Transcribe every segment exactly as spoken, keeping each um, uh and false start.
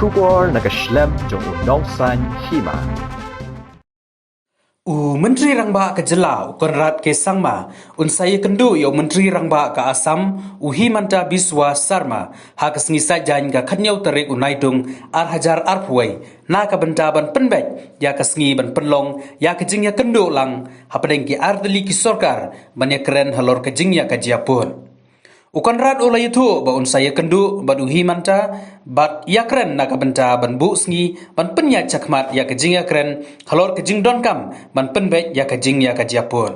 Khubor na ka shlem jong u nongsan hima. U Myntri Rangbah ka jylla, u Conrad K Sangma, un sa ïakynduh ïa u Myntri Rangbah ka Assam, u Himanta Biswa Sarma, ha ka sngi Saitjaiñ ka khatñiew tarik u Naitung, ar hajar arphew wei, na ka bynta ban pynbeit ïa ka sngi ban pynlong ïa ka jingïakynduh lang hapdeng ki ar tylli ki sorkar ban ïakren halor ka jingïakajia pud. U Conrad u la ïathuh ba un sa ïakynduh bad u Himanta bad ïakren na ka bynta ban buh sngi ban pynïaid shakhmat ïa ka jingïakren halor ka jingdonkam ban pynbeit ïa ka jingïakajia pud.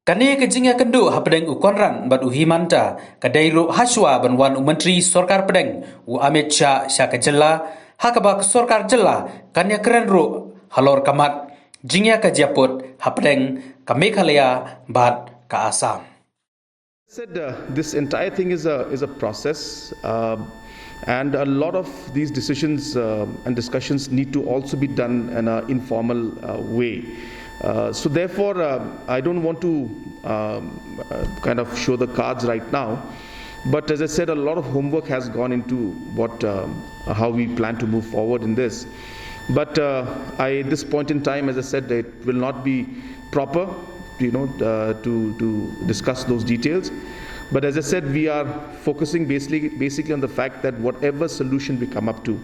Kane ka jingïakynduh hapdeng u Conrad bad u Himanta ka dei ruh hashwa ban wan u Myntri Sorkar Pdeng u Amit Shah sha ka jylla, ha kaba ka sorkar jylla kan ïakren ruh halor ka mat jingïakajia pud hapdeng ka Meghalaya bad ka Assam. Said uh, this entire thing is a is a process, uh, and a lot of these decisions uh, and discussions need to also be done in an informal uh, way. Uh, so therefore, uh, I don't want to um, uh, kind of show the cards right now. But as I said, a lot of homework has gone into what um, how we plan to move forward in this. But uh, I, at this point in time, as I said, it will not be proper, you know, uh, to to discuss those details. But as I said, we are focusing basically basically on the fact that whatever solution we come up to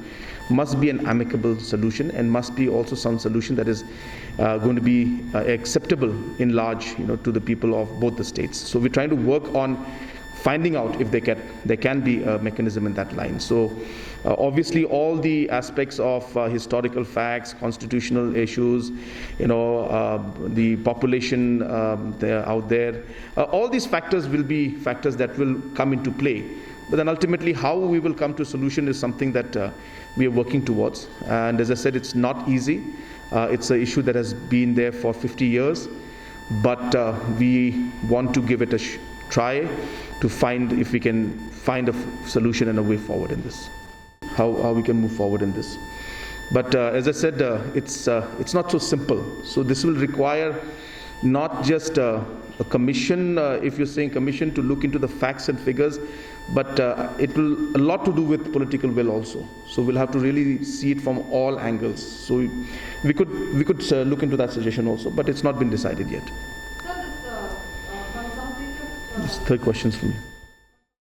must be an amicable solution and must be also some solution that is uh, going to be uh, acceptable in large, you know, to the people of both the states. So we're trying to work on finding out if they can there can be a mechanism in that line. So uh, obviously, all the aspects of uh, historical facts, constitutional issues, you know, uh, the population um, there, out there, uh, all these factors will be factors that will come into play. But then ultimately, how we will come to a solution is something that uh, we are working towards. And as I said, it's not easy. Uh, it's an issue that has been there for fifty years, but uh, we want to give it a sh- try to find if we can find a f- solution and a way forward in this. How, how we can move forward in this. But uh, as I said, uh, it's uh, it's not so simple. So this will require not just uh, a commission, uh, if you're saying commission, to look into the facts and figures, but uh, it will a lot to do with political will also. So we'll have to really see it from all angles. So we, we could we could uh, look into that suggestion also, but it's not been decided yet. Sir, this uh, uh, consultative uh, Just three questions for me.